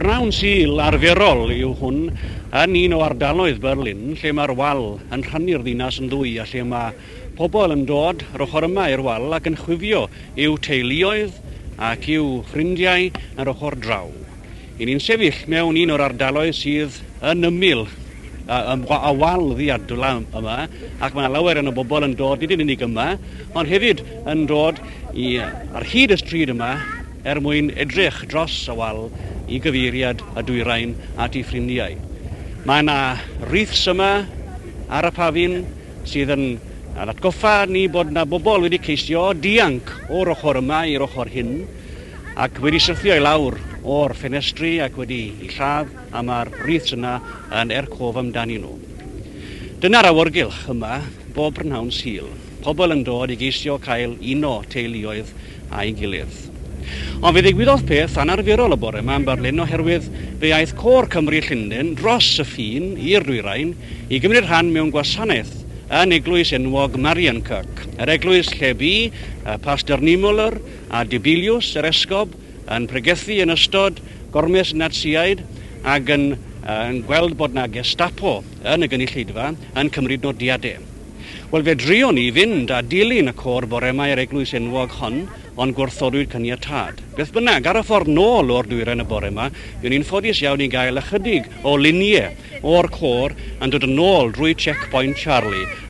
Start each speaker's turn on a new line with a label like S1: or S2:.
S1: Prynhawn Sul arferol yw hwn yn un o ardaloedd Berlin lle mae'r wal yn rhannu'r ddinas yn ddwy a lle mae pobl yn dod yr ochr yma i'r wal ac yn chwifio i'w teuluoedd ac i'w ffrindiau yr ochr draw. Y'n ni'n sefyll mewn un o'r ardaloedd sydd yn ymyl y wal ddiadwla yma ac mae yna lawer iawn o bobl yn dod nid yn unig yma ond hefyd yn dod i ar hyd y stryd yma er mwyn edrych dros y wal i gyfeiriad y dwyrain at ei ffrindiau. Mae yna wreaths yma ar y pafin sydd yn yn atgoffa ni bod yna bobl wedi ceisio dianc o'r ochr yma i'r ochr hyn ac wedi syrthio i lawr o'r ffenestri ac wedi i lladd a mae'r wreaths yna yn er cof amdanyn nhw. Dyna'r awyrgylch yma bob prynhawn Sul. Pobl yn dod i geisio cael uno teuluoedd â'i gilydd. Ond fe ddigwyddodd peth anarferol y bore yma yn Berlin oherwydd fe aeth Côr Cymry Llundain dros y ffin i'r dwyrain i gymryd rhan mewn gwasanaeth yn eglwys enwog Marienkirk, yr eglwys lle bu Pastor Niemöller a Dibelius, yr esgob, yn pregethu yn ystod gormes y Natsïaid ac yn yn gweld bod 'na Gestapo yn y gynulleidfa yn cymryd nodiadau. Wel, fe drion ni fynd a dilyn y côr bore 'ma i'r eglwys enwog hon, ond gwrthodwyd caniatâd. Beth bynnag, ar y ffordd nôl o'r dwyrain y bore 'ma, fuon ni'n ffodus iawn i gael ychydig o lunie o'r côr yn dod yn ôl drwy Checkpoint Charlie.